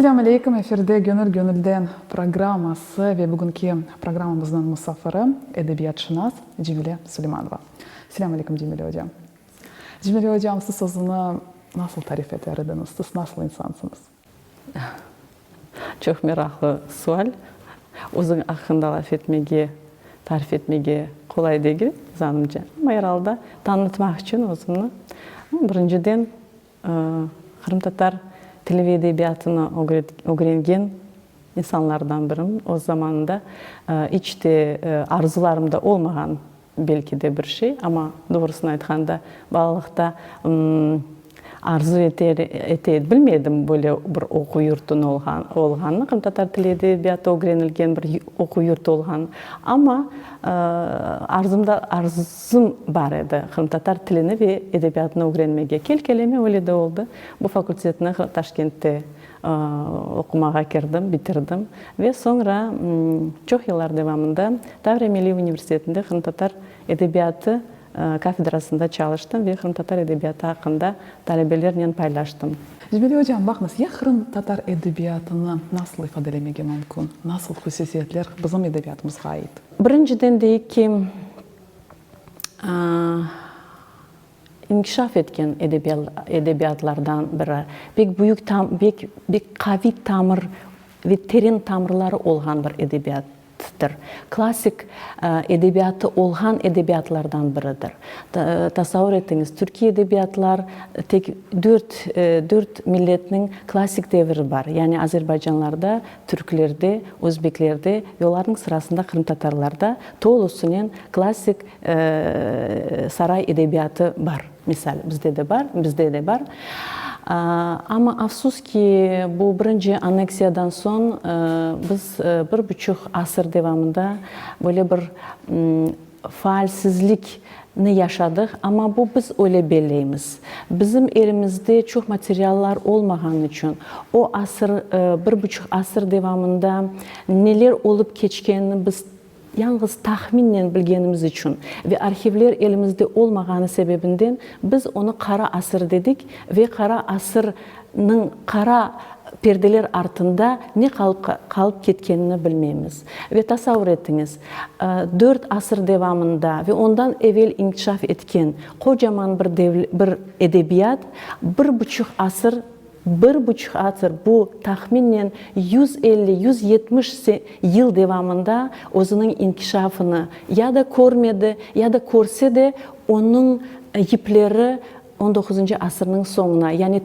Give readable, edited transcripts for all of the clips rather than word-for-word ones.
Selâm aleykum, efirde Gönül gönülden programması ve bugünki programmamıznıñ musafiri, edebiyatşınas Cemile Suleymanova. Selâm aleykum, Cemile ocam. Cemile ocam, siz özüni nasıl tarif eter ediñiz, siz nasıl insansıñız? Çoq meraqlı sual. Özüñ aqqında laf etmege, tarif etmege qolay degil, zanımca. Amma er alda tanıtmaq içün özümni, birinciden, qırımtatar tili ve edebiyatını ögrengen insanlardan birim. Öz zamanında iç te arzularımda olmağan Belki de bir şey, amma doğrusını aytqanda, balalıqta arzu ete ete bilmedim böyle bir oquv yurtunıñ olğanını, qırımtatar tili edebiyatı ögrenilgen bir oquv yurtu olğanını. Amma arzumda arzum bar edi qırımtatar tilini ve edebiyatını ögrenmege. Kel-keleme öyle de oldı. Bu fakultetni Taşkentte Oqumağa kirdim, bitirdim ve soñra çoq yıllar devamında Tavriya Milliy universitetinde qırımtatar edebiyatı kafedrasında çalıştım ve qırımtatar edebiyatı aqqında talebelernen paylaştım. Cemile ocam, baqıñız, ya qırımtatar edebiyatını nasıl ifadelemege mümkün? Nasıl hususiyetler bizim edebiyatımızğa ait? Birinciden deyik ki, İnkişaf etken edebiyatlardan biri, pek büyük, pek pek qaviy tamır ve teren tamırları olğan bir edebiyattır. Klassik edebiyatı olğan edebiyatlardan biridir. Tasavur etiñiz, türkiy edebiyatlar tek dört, dört milletniñ klassik deviri bar, yani azerbaycanlarda, türklerde, özbeklerde ve olarnıñ sırasında qırımtatarlarda tolusınen klassik Saray edebiyatı bar, misal, bizde de bar, bizde de bar. Amma afsus ki, bu birinci anneksiyadan soñ biz bir buçuq asır devamında böyle bir faalsizlikni yaşadıq, amma bu biz öyle belleymiz. Bizim elimizde çoq materiallar olmağanı içün, o asır, bir buçuq asır devamında neler olıp keçkenini biz Yañğız tahminnen bilgenimiz içün ve arhivler elimizde olmağanı sebebinden biz onı qara asır dedik ve qara asırnıñ qara perdeler artında ne qalıp qalıp ketkenini bilmeymiz. Ve tasavur etiñiz, dört asır devamında ve ondan evel inkişaf etken qocaman bir bir edebiyat bir buçuq asır Bir buçuq asır, bu, tahminen 150, 170 yıl devamında özüniñ inkişafını ya da körmedi, ya da körse de, onıñ yipleri on doquzıncı asırnıñ soñuna, yani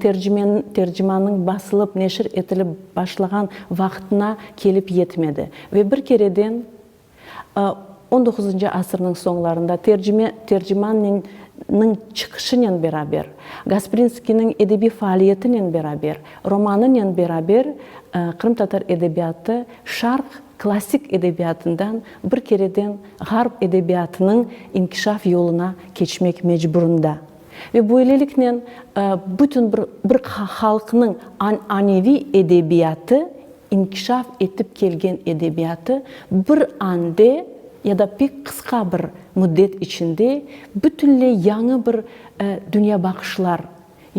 Tercimannıñ basılıp neşir etilip başlağan vaqtına kelip yetmedi. Ve bir kereden On doquzıncı asırnıñ soñlarında tercime Tercimanniñ çıqışınen beraber, Gasprinskiyniñ edebiy faaliyetinen beraber, romanınen beraber qırımtatar edebiyatı şarq klassik edebiyatından bir kereden ğarp edebiyatınıñ inkişaf yoluna keçmek mecburında. Ve böyleliknen bütün bir bir halqnıñ ananeviy edebiyatı İnkişaf etip kelgen edebiyatı bir ande ya da pek qısqa bir müddet içinde bütünley yañı bir dünyabaqışlar,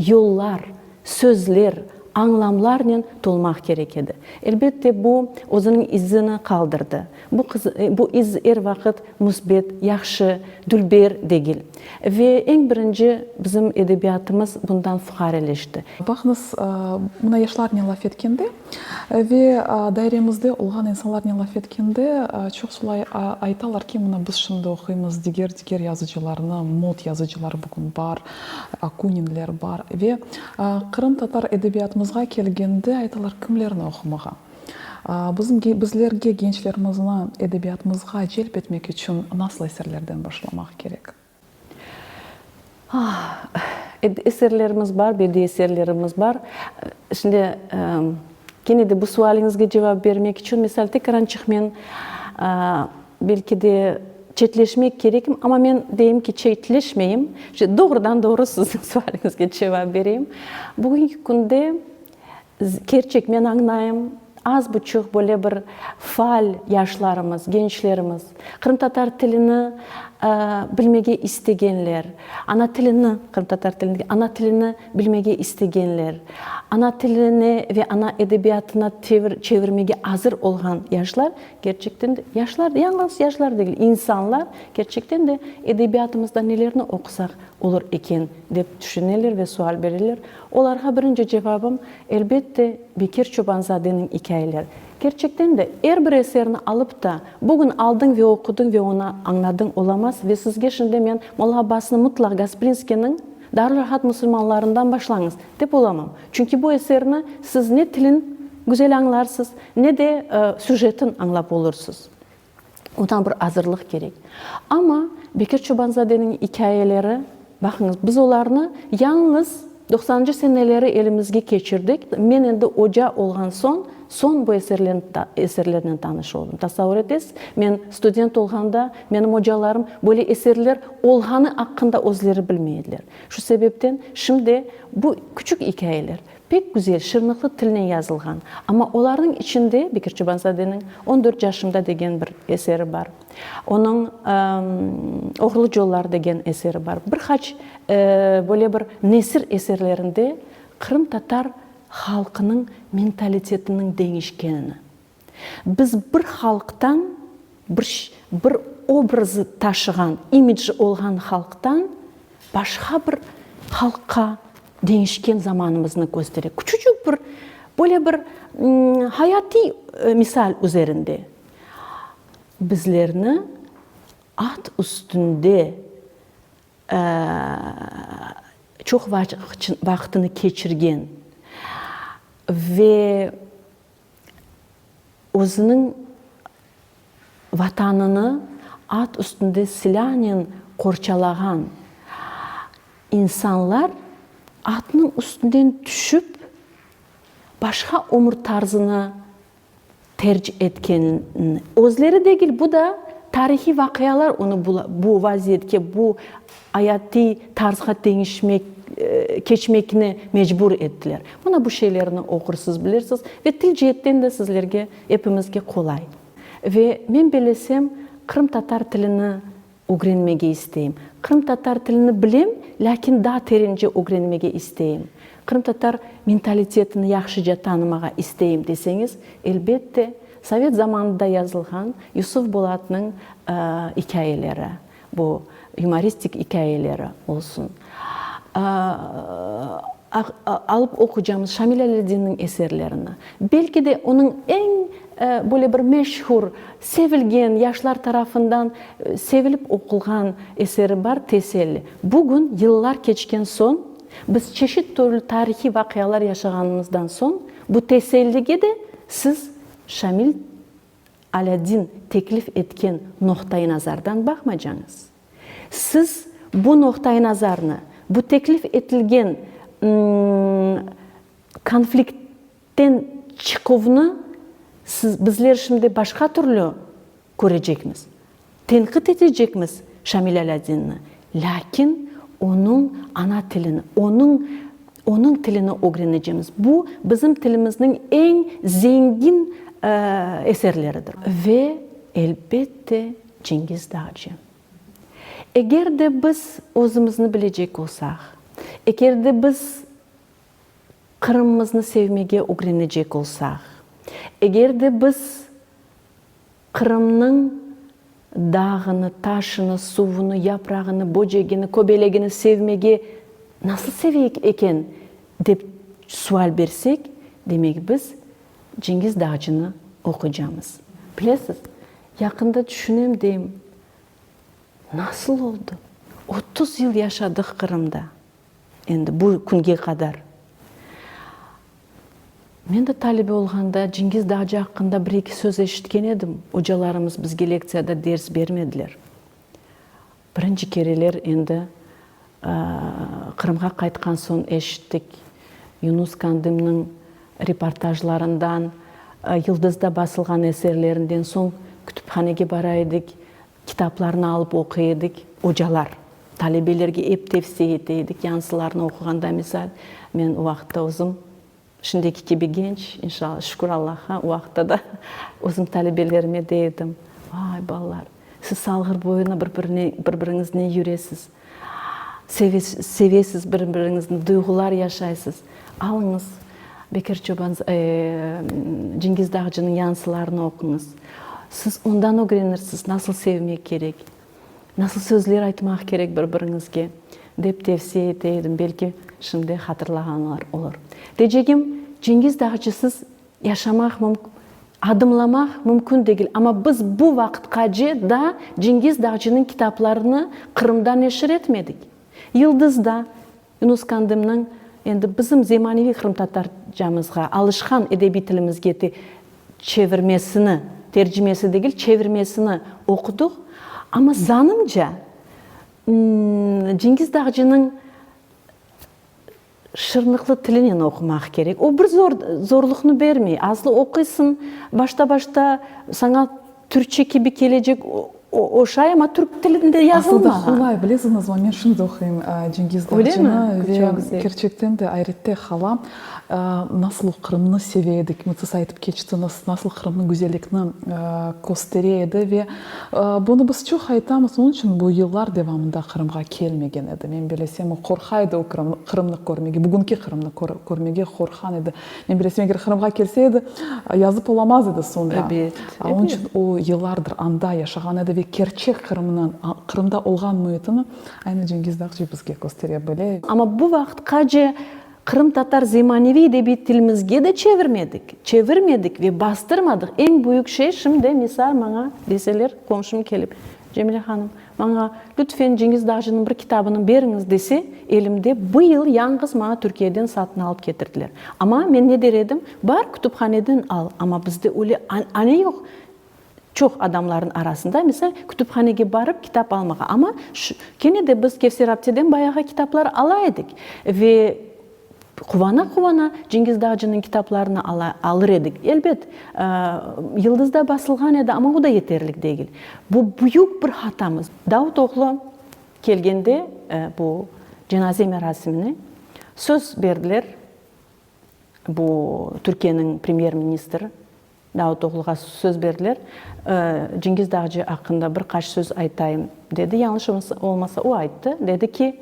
yollar, sözler, añlamlarnen tolmaq kerek edi. Elbette, bu özüniñ izini qaldırdı. Bu bu iz er vaqıt müsbet, yahşı, dülber degil. Ve eñ birinci bizim edebiyatımız bundan fuqareleşti. Baqıñız, mına yaşlarnen laf etkende ve dairemizde olğan insanlarnen laf etkende çoq solay aytalar ki, mına biz şimdi oquymız diger-diger yazıcılarnı, mod yazıcılar bugün bar, Akuninler bar. Ve qırımtatar edebiyatımızğa kelgende aytalar, kimlerni oqumağa? Bizim bizlerge gençlerimizni edebiyatımızğa celp etmek içün nasıl eserlerden başlamaq kerek? Eserlerimiz bar, bediiy eserlerimiz bar. Şimdi, kene de bu sualiñizge cevap bermek içün, misal, tekrançıq men, belki de, çetleşmek kerekim, amma men deyim ki, çetleşmeyim, doğrudan-doğru siziñ sualiñizge cevap bereyim. Bugünki künde Kerçek, men añlayım. az buçuq böyle bir faal yaşlarımız, gençlerimiz, qırımtatar tilini bilmege istegenler, ana tilini, qırımtatar tilini, ana tilini bilmege istegenler, ana tiline ve ana edebiyatına çevirmege azır olğan yaşlar, kerçekten de, yaşlar, yañğız yaşlar degil, insanlar, kerçekten de, edebiyatımızda nelerni oqusaq olur eken, dep tüşüneler ve sual bereler. Olarğa birinci cevabım, elbette, Bekir Çobanzadeniñ ikâyeleri. Kerçekten de, er bir eserni alıp da, bugün aldıñ ve oqudıñ ve onı añladıñ olamaz ve sizge şimdi men Molla Abbasnı mıtlaq Gasprinskiyniñ Darülrahat musulmanlarından başlañız, dep olamam. Çünki bu eserni siz ne tilin güzel añlarsız, ne de süjetin añlap olursız. Odan bir azırlıq kerek. Amma Bekir Çobanzadeniñ ikâyeleri, baqıñız, biz olarnı yalıñız doqsanıncı seneleri elimizge keçirdik. Men endi oca olğan soñ, soñ bu eserlernen tanış oldım. Tasavur etesiz, men student olğanda, menim ocalarım böyle eserler olğanı aqqında özleri bilmey ediler. Şu sebepten şimdi bu küçük ikâyeler, Pek güzel, şırnıqlı tilnen yazılğan. Amma olarnıñ içinde Bekir Çobanzadeniñ On dört yaşımda degen bir eseri bar. Onıñ Oğurlı yollar degen eseri bar. Bir qaç böyle bir nesir eserlerinde qırımtatar halqınıñ mentalitetiniñ deñişkenini, Biz bir halqtan, bir bir obrazı taşığan, imidji olğan halqtan başqa bir halqqa deñişken zamanımıznı köstere. Küçücük bir, böyle bir hayatiy misal üzerinde. Bizlerni at üstünde çoq vaqtını keçirgen ve Özüniñ Vatanını at üstünde silânen qorçalağan insanlar atnıñ üstünden tüşip, başqa ömür tarzını terc etkenini, özleri degil, bu da tarihiy vaqialar onı bu vaziyetke, bu ayatiy tarzğa deñişmek, keçmekni mecbur ettiler. Mına bu şeylerni oqursız, bilirsiz ve til ceetten de sizlerge, epimizge qolay. Ve men bellesem, qırımtatar tilini ögrenmege isteyim. Qırımtatar tilini bilem, lâkin daa terence ögrenmege isteyim. Qırımtatar mentalitetini yahşıca tanımağa isteyim deseñiz, elbette, sovet zamanında yazılğan Yusuf Bolatnıñ ikâyeleri, Bu yumoristik ikâyeleri olsun. Alıp oqucamız Şamil Alâdinniñ eserlerini. Belki de onıñ eñ böyle bir meşhur, sevilgen, yaşlar tarafından sevilip oqulğan eseri bar, Teselli. Bugün, yıllar keçken soñ, biz çeşit türlü tarihiy vaqialar yaşağanımızdan soñ, bu tesellige de siz Şamil Alâdin teklif etken noqtai-nazardan baqmacañız. Siz bu noqtai-nazarnı, bu teklif etilgen konfliktten çıquvnı siz, bizler şimdi başqa türlü körecekmiz. Tenqit etecekmiz Şamil Alâdinni, lâkin onıñ ana tilini, onıñ onıñ tilini ögrenecemiz. Bu, bizim tilimizniñ eñ zengin eserleridir. Ve, elbette, Cengiz Dağcı. Eger de biz özümizni bilecek olsaq, eger de biz Qırımımıznı sevmege ögrenecek olsaq, eger de biz Qırımnıñ dağını, taşını, suvını, yaprağını, böcegini, köbelegini sevmege nasıl seveyik eken, dep sual bersek, demek biz Cengiz Dağcını oquycamız. Bilesiz, yaqında tüşünem deyim, nasıl oldı, 30 yıl yaşadıq Qırımda, Endi bu künge qadar. Men de talebe olğanda Cengiz Dağcı aqqında bir-eki söz eşitken edim, ocalarımız bizge lektsiyada ders bermediler. Birinci kereler endi Qırımğa qaytqan soñ eşittik. Yunus Kandımnıñ reportajlarından, Yıldızda basılğan eserlerinden soñ kütüphanege bara edik, Kitaplarnı alıp oquy edik. Ocalar talebelerge ep tevsiye ete edik, yansılarnı oquğanda, misal, men o vaqıtta özüm. Şimdiki kibi genç, inşallah, şükür Allahqa, o vaqıtta da özüm talebelerime dey edim, Vay, balalar, siz Salğır boyuna bir-birine, bir-biriñiznen yüresiz, sevesiz bir-biriñizni, duyğular yaşaysız. Alıñız, Bekir Çoban, Cengiz Dağcınıñ yansılarını oquñız. Siz ondan ögrenirsiz, nasıl sevmek kerek. Nasıl sözler aytmaq kerek bir-biriñizge, dep tevsiye ete edim, belki şimdi hatırlağanlar olur. Deycegim, Cengiz Dağcısız yaşamaq adımlamaq mümkün degil, amma biz bu vaqıtqace daa Cengiz Dağcınıñ kitaplarını Qırımda neşir etmedik. Yıldızda, Yunus Kandımnıñ endi bizim zemaneviy qırımtatarcamızğa, alışqan edebiy tilimizge te çevirmesini, tercimesi degil, çevirmesini oqudıq. Amma zanımca, Cengiz Dağcınıñ şırnıqlı tilinen oqumaq kerek. O bir zor, zorluqnı bermey. Aslı oquysıñ, başta-başta saña Türkçe kibi kelecek oşay, amma türk tilinde yazılmağan. Aslı da qolay, bilesiñizmi, men şimdi oquyım Cengiz Dağcını ve kerçekten de ayrette qalam, nasıl o Qırımnı seve edi, siz aytıp keçtiñiz, nasıl Qırımnıñ güzellikni köstere edi ve bunı biz çoq aytamız, onıñ içün bu yıllar devamında Qırımğa kelmegen edi. Men bilesem, o qorqa edi o Qırımnı körmege, bugünki Qırımnı körmege qorqan edi. Men bilesem, eger Qırımğa kelse edi, yazıp olamaz edi soñra. Ebet, Onıñ içün o yıllardır anda yaşağan edi ve kerçek Qırımnıñ, Qırımda olğan müitini aynı Cengiz Dağcı bizge köstere bile. Amma bu vaqıtqace qırımtatar zemaneviy edebiy tilimizge de çevirmedik, çevirmedik ve bastırmadıq. Eñ büyük şey şimdi, misal, maña deseler, qomşum kelip, Cemile hanım, Maña, lütfen, Cengiz Dağcınıñ bir kitabını beriñiz, dese, elimde bu yıl yañğız maña Türkiyeden satın alıp ketirdiler. Amma men ne der edim, bar, kütüphaneden al, amma bizde öyle anane yoq, çoq adamlarnıñ arasında, misal, kütüphanege barıp kitap almağa. Amma şu, kene de biz Kevser apteden bayağı kitaplar ala edik ve Quvana-quvana Cengiz Dağcınıñ kitaplarını ala, alır edik. Elbet, Yıldızda basılğan edi, amma o da yeterlik degil. Bu büyük bir hatamız. Davutoğlu kelgende bu cenaze merasimine söz berdiler, bu Türkiyeniñ premyer-ministri Davutoğluğa söz berdiler, Cengiz Dağcı aqqında bir qaç söz aytayım, dedi. Yañlış olmasa, o ayttı. Dedi ki,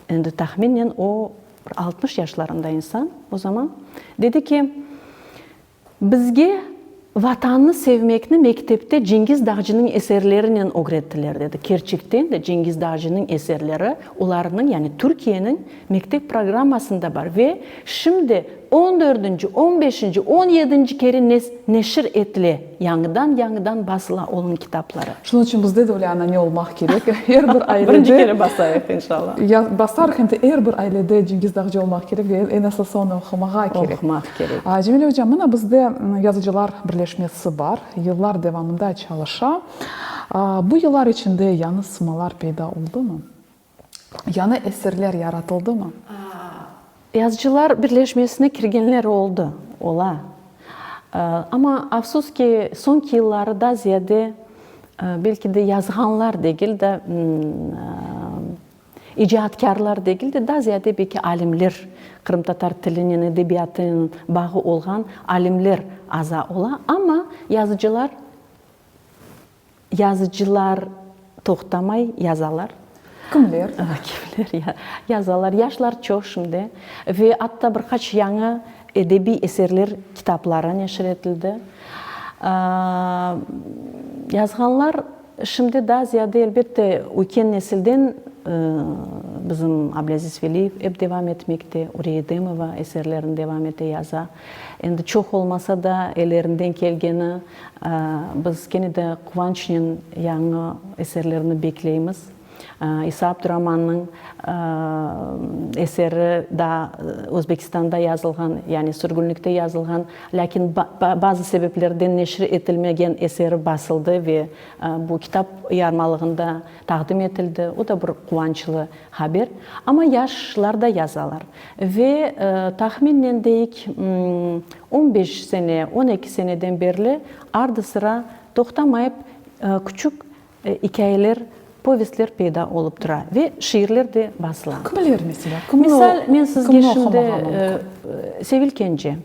endi tahminen o bir 60 yaşlarında insan o zaman, dedi ki, bizge Vatannı sevmekni mektepte Cengiz Dağcınıñ eserlerinen ögrettiler, dedi. Kerçekten de Cengiz Dağcınıñ eserleri olarnıñ, yani Türkiyeniñ mektep programmasında bar ve şimdi on dördünci, on beşinci, on yedinci kere neşir etile, yañıdan-yañıdan basıla onıñ kitapları. Şunıñ içün bizde de öyle anane olmaq kerek, er bir ailede. Birinci kere basayıq, inşallah. Ya basarıq, em de er bir ailede Cengiz Dağcı olmaq kerek ve eñ esası onı oqumağa kerek. Oqumaq kerek. Cemile oca, mına bizde yazıcılar birleşmesi bar, yıllar devamında çalışa. Bu yıllar içinde yañı sımalar peyda oldumı? Yañı eserler yaratıldımı? Yazıcılar birleşmesine kirgenler oldı, ola. Amma, afsus ki, soñki yılları daa ziyade, belki de yazğanlar degil de, icaatkârlar degil de, daa ziyade belki alimler, qırımtatar tilinen, edebiyatınen bağı olğan alimler aza ola. Amma yazıcılar Yazıcılar toqtamay yazalar. Kimler? Kimler yazalar? Yaşlar çoq şimdi. Ve atta bir qaç yañı edebiy eserler kitapları neşir etildi. Yazğanlar şimdi daa ziyade, elbette, üyken nesilden bizim Ablâziz Veliyev ep devam etmekte, Uriye Edemova eserlerini devam ete, yaza. Endi çoq olmasa da, ellerinden kelgeni Biz kene de quvançnen yañı eserlerni bekleymiz. İsa Abduramannıñ eseri daa Özbekistanda yazılğan, yani sürgünlikte yazılğan, lâkin bazı sebeplerden neşir etilmegen eseri basıldı ve bu kitap yarmalığında taqdim etildi. O da bir quvançlı haber. Amma yaşlar da yazalar. Ve tahminnen deyik, on beş sene, on eki seneden berli ardı-sıra toqtamayıp küçük ikâyeler. Povestler peyda olıp tura ve şiirler de basıla. Kimler, meselâ? Kimni Misal, men sizge kimni şimdi oqumağa mümkün? Sevil Kence.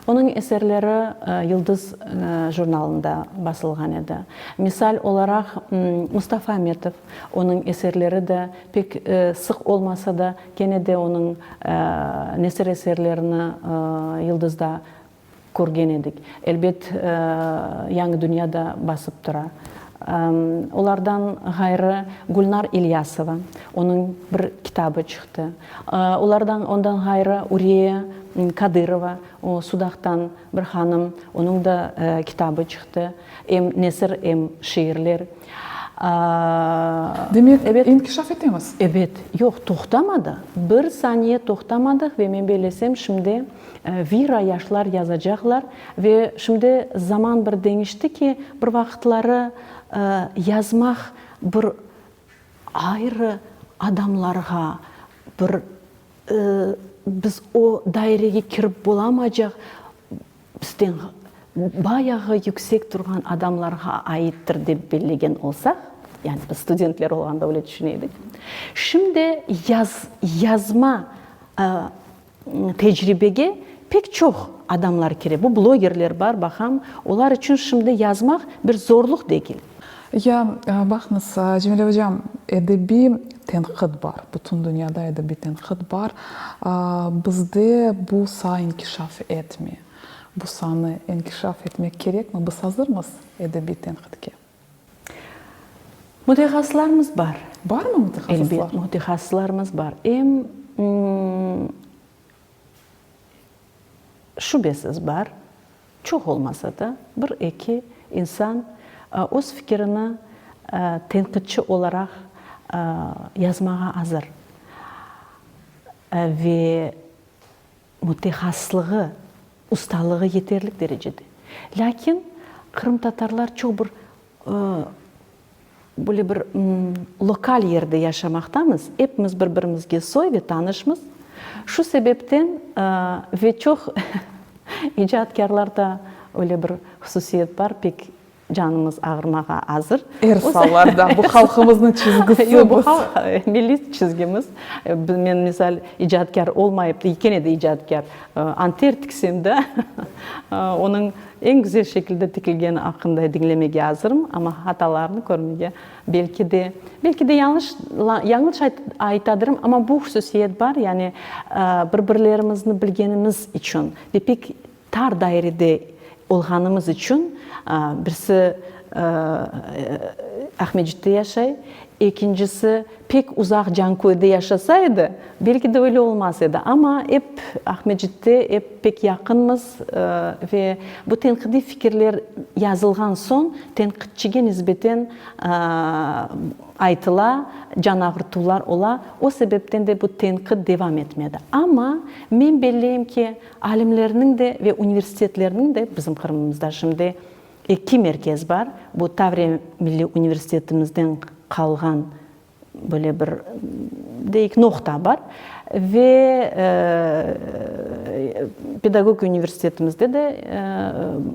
Onıñ eserleri Yıldız jurnalında basılğan edi. Misal olaraq, Mustafa Ametov, onıñ eserleri de pek sıq olmasa da, kene de onıñ nesir eserlerini Yıldızda körgen edik. Elbet, Yañı dünya da basıp tura. Olardan ğayrı Gülnar İlyasova, onıñ bir kitabı çıqtı. Olardan, ondan ğayrı Uriye Kadırova, o, Sudaqtan bir hanım, onıñ da kitabı çıqtı. Em nesir, em şiirler. Demek, inkişaf etemiz? Ebet. Yoq, toqtamadı. Bir saniye toqtamadıq ve men bellesem, şimdi vira yaşlar yazacaqlar. Ve şimdi zaman bir deñişti ki, bir vaqıtları yazmaq bir ayrı adamlarğa, bir biz o dairege kirip bolamaycaq, Bizden bayağı yüksek turğan adamlarğa aittir dep bellegen olsaq, yani biz studentler olğanda öyle tüşüne edik, şimdi yaz, yazma tecribege pek çoq adamlar kire. Bu blogerler bar, baqam, olar içün şimdi yazmaq bir zorluq degil. Ya, baqıñız, Cemile ocam, edebiy tenqit bar, bütün dünyada edebiy tenqit bar. Bizde bu saa inkişaf etmey. Bu saanı inkişaf etmek kerekmi? Biz azırmız edebiy tenqitke? Mütehassıslarımız bar. Barmı mütehassıslar? Elbet, mütehassıslarımız bar. Em şübesiz bar. Çoq olmasa da, bir-eki insan öz fikirini tenqitçi olaraq yazmağa azır ve mütehassıslığı, ustalığı yeterlik derecede. Lâkin qırımtatarlar çoq bir Böyle bir lokal yerde yaşamaqtamız, epimiz bir-birimizge soy ve tanışmız. Şu sebepten ve çoq icatkârlarda öyle bir hususiyet bar, pek canımız ağırmağa azır. Er salarda, bu halqımıznıñ çizgisi. Yoq, bu halq, milliy çizgimiz. Men, misal, icatkâr olmayıp, kene de icatkâr, anter tiksem de, onıñ Eñ güzel şekilde tikilgeni aqqında diñlemege azırım, amma hatalarnı körmege, belki de, belki de yañlış, yañlış aytadırım, amma bu hususiyet bar, yani bir-birlerimizni bilgenimiz içün ve pek tar dairede olğanımız içün, birisi Aqmescitte yaşay, ekincisi Pek uzaq Canköyde yaşasa edi, belki de öyle olmaz edi. Amma ep Aqmescitte, ep pek yaqınmız ve bu tenqidiy fikirler yazılğan soñ tenqitçige nisbeten aytıla, can ağırtuvlar ola. O sebepten de bu tenqit devam etmedi. Amma men belleyim ki, alimlerniñ de ve universitetlerniñ de, bizim Qırımımızda şimdi Eki merkez bar, bu Tavriya milliy universitetimizden qalğan böyle bir, deyik, noqta bar ve pedagogika universitetimizde de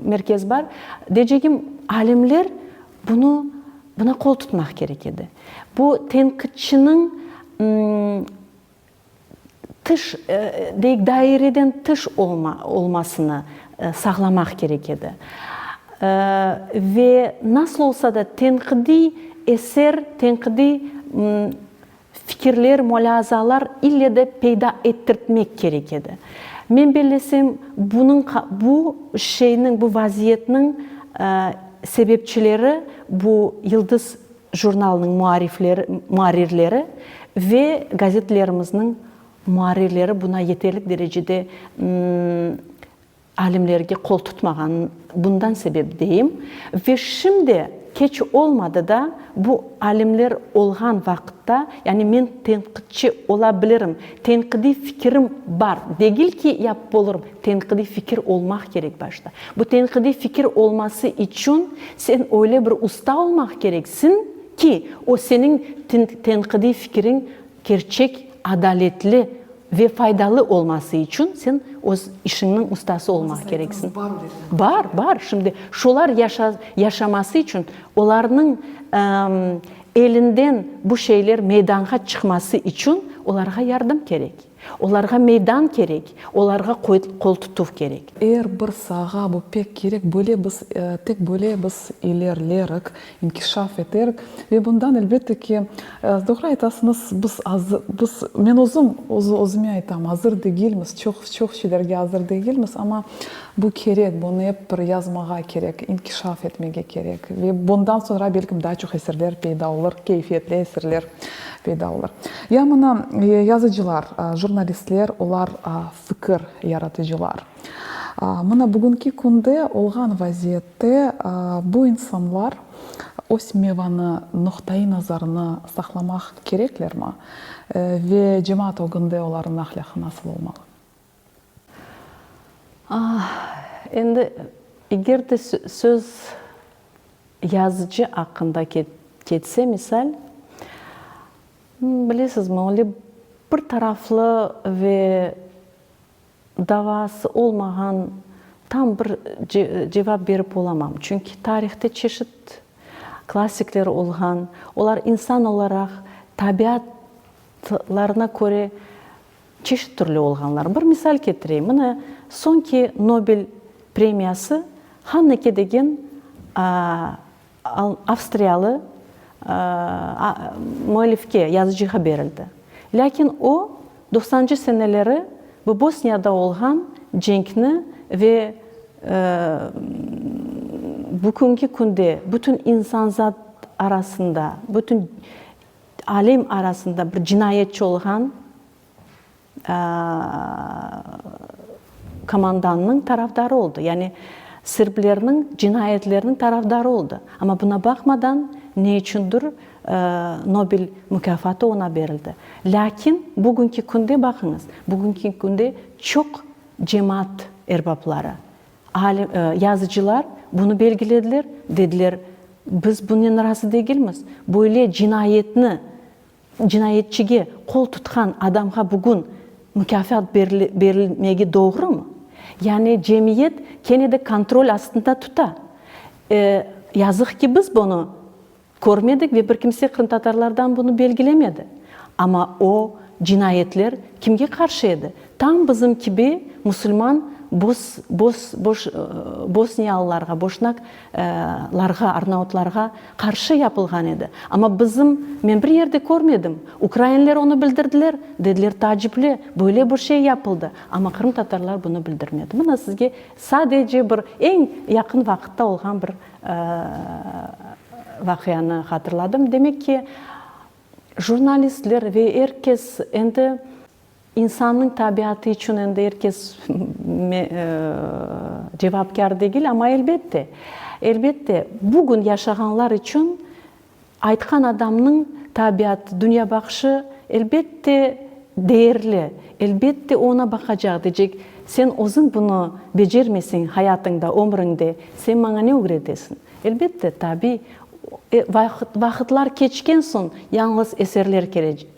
merkez bar. Deycegim, alimler bunı, buna qol tutmaq kerek edi. Bu tenqitçiniñ tış, deyik, daireden tış olma, olmasını sağlamaq kerek edi. Ve nasıl olsa da tenqidiy eser, tenqidiy fikirler, mulâazalar ille de peyda ettirtmek kerek edi. Men bellesem, bunıñ, bu şeyniñ, bu vaziyetniñ sebepçileri bu Yıldız Jurnalnıñ muarifleri, muarrirleri ve gazetlerimizniñ muarrirleri buna yeterlik derecede alimlerge qol tutmağan, bundan sebep deyim. Ve şimdi keç olmadı da, bu alimler olğan vaqıtta, yani men tenqitçi ola bilirim, tenqidiy fikirim bar, degil ki, yapıp olurım, Tenqidiy fikir olmaq kerek başta. Bu tenqidiy fikir olması içün sen öyle bir usta olmaq kereksiñ ki, o seniñ tenqidiy fikiriñ kerçek, adaletli ve faydalı olması içün sen öz işiñniñ ustası olmaq kereksiñ. Bar, bar. Şimdi şolar yaşaması içün olarnıñ. Elinden bu şeyler meydanğa çıqması içün olarğa yardım kerek. Olarğa meydan kerek, olarğa qoltutuv kerek. Er bir saağa bu pek kerek, böyle biz, tek böyle biz ilerlerik, inkişaf eterik ve bundan, elbette ki, doğru aytasıñız, biz azır, biz, men özüm, özüme aytam, azır degilmiz, çoq, çoq şeylerge azır degilmiz, amma bu kerek, bunı ep bir yazmağa kerek, inkişaf etmege kerek ve bundan soñra, belkim, daa çoq eserler peyda olur, keyfiyetli eserler peyda olur. Ya mına, yazıcılar, jurnalistler, olar fikir yaratıcılar. Mına bugünki künde olğan vaziyette bu insanlar öz mevanı, noqtaiy nazarını saqlamaq kereklermi ve cemaat ögünde olarnıñ ahlâqı nasıl olmalı? Endi, eger de söz yazıcı aqqında ketse, misal, bilesizmi, öyle bir taraflı ve davası olmağan tam bir cevap berip olamam. Çünki tarihte çeşit klassikler olğan, olar insan olaraq tabiatlarına köre çeşit türlü olğanlar. Bir misal ketireyim. Mına, soñki Nobel premiyası Hanneke degen avstriyalı müellifke, yazıcığa berildi. Lâkin o, doqsancı seneleri bu Bosniyada olğan cenkni ve bugünki künde bütün insanzat arasında, bütün alem arasında bir cinayetçi olğan komandannıñ tarafdarı oldı, yani serblerniñ cinayetleriniñ tarafdarı oldı. Amma buna baqmadan, ne içündir Nobel mukâfatı oña berildi. Lâkin bugünki künde, baqıñız, bugünki künde çoq cemaat erbapları, alim, yazıcılar bunı belgilediler, dediler, biz bunen razı degilmiz, böyle cinayetni Cinayetçige qol tutqan adamğa bugün mukâfat berilmegi doğrumı? Yani cemiyet kene de kontrol astında tuta. Yazıq ki, biz bunı körmedik ve bir kimse qırımtatarlardan bunı belgilemedi. Amma o cinayetler kimge qarşı edi? Tam bizim kibi musulman bos, bos, boş, bosniyalılarğa, boşnak larğa, arnautlarğa qarşı yapılğan edi. Amma bizim, men bir yerde körmedim, ukrainler onı bildirdiler, dediler, taacipli, böyle bir şey yapıldı, amma qırımtatarlar bunı bildirmedi. Mına sizge sadece bir eñ yaqın vaqıtta olğan bir vaqianı hatırladım. Demek ki, jurnalistler ve er kes endi İnsannıñ tabiatı içün endi er kes cevapkâr degil, amma elbette, elbette, bugün yaşağanlar içün aytqan adamnıñ tabiatı, dünyabaqışı, elbette, değerli, elbette, oña baqacaq, deycek, sen özüñ bunı becermeseñ hayatıñda, ömrüñde, sen maña ne ögretesiñ? Elbette, tabiy, vaqıtlar keçken soñ yañğız eserler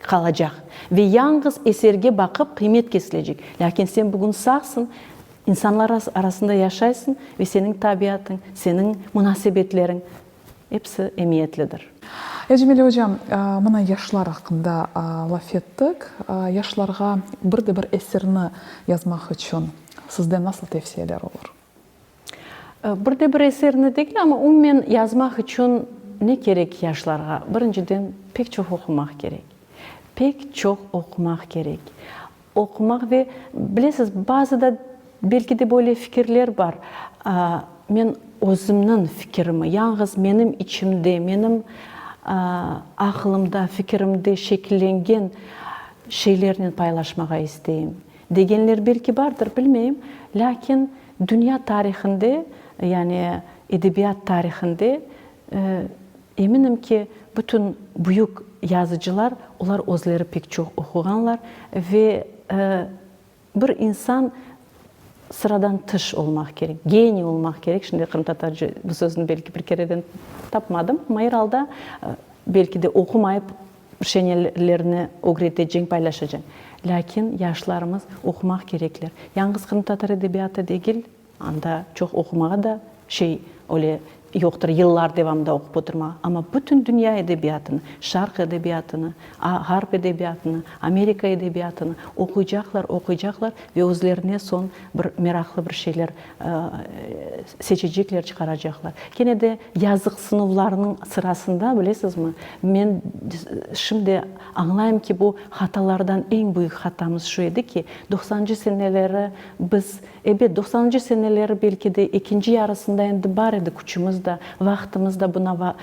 qalacaq ve yañğız eserge baqıp qıymet kesilecek. Lâkin sen bugün sağsıñ, insanlar arasında yaşaysıñ ve seniñ tabiatıñ, seniñ munasebetleriñ, episi emiyetlidir. Ecmele ocam, mına yaşlar aqqında laf ettik. Yaşlarğa bir de bir eserni yazmaq içün sizden nasıl tevsiyeler olur? Bir de bir eserni degil, amma umumen yazmaq içün ne kerek yaşlarğa? Birinciden, pek çoq oqumaq kerek. Pek çoq oqumaq kerek. Oqumaq ve, bilesiz, bazıda belki de böyle fikirler bar, men özümniñ fikirimi, yañğız menim içimde, menim aqılımda, fikirimde şekillengen şeylernen paylaşmağa isteyim. Degenler belki bardır, bilmeyim, lâkin dünya tarihinde, yani edebiyat tarihinde, eminim ki, bütün büyük yazıcılar, olar özleri pek çoq oquğanlar ve bir insan sıradan tış olmaq kerek, geniy olmaq kerek, şimdi qırımtatarca bu sözni belki bir kereden tapmadım, amma er alda belki de oqumayıp Bir şeylerni ögreteceñ, paylaşacañ. Lâkin yaşlarımız oqumaq kerekler. Yañğız qırımtatar edebiyatı degil, anda çoq oqumağa da şey, öyle. yoqtır yıllar devamında oqup oturmağa, amma bütün dünya edebiyatını, şarq edebiyatını, ğarp edebiyatını, Amerika edebiyatını oquycaqlar, oquycaqlar ve özlerine soñ bir meraqlı bir şeyler seçecekler, çıqaracaqlar. Kene de yazıqsınuvlarnıñ sırasında, bilesizmi, men şimdi añlayım ki, bu hatalardan eñ büyük hatamız şu edi ki, doqsanıncı seneleri biz, ebet, doqsanıncı seneleri belki de ekinci yarısında endi bar edi küçümiz da, vaqtımız da buna,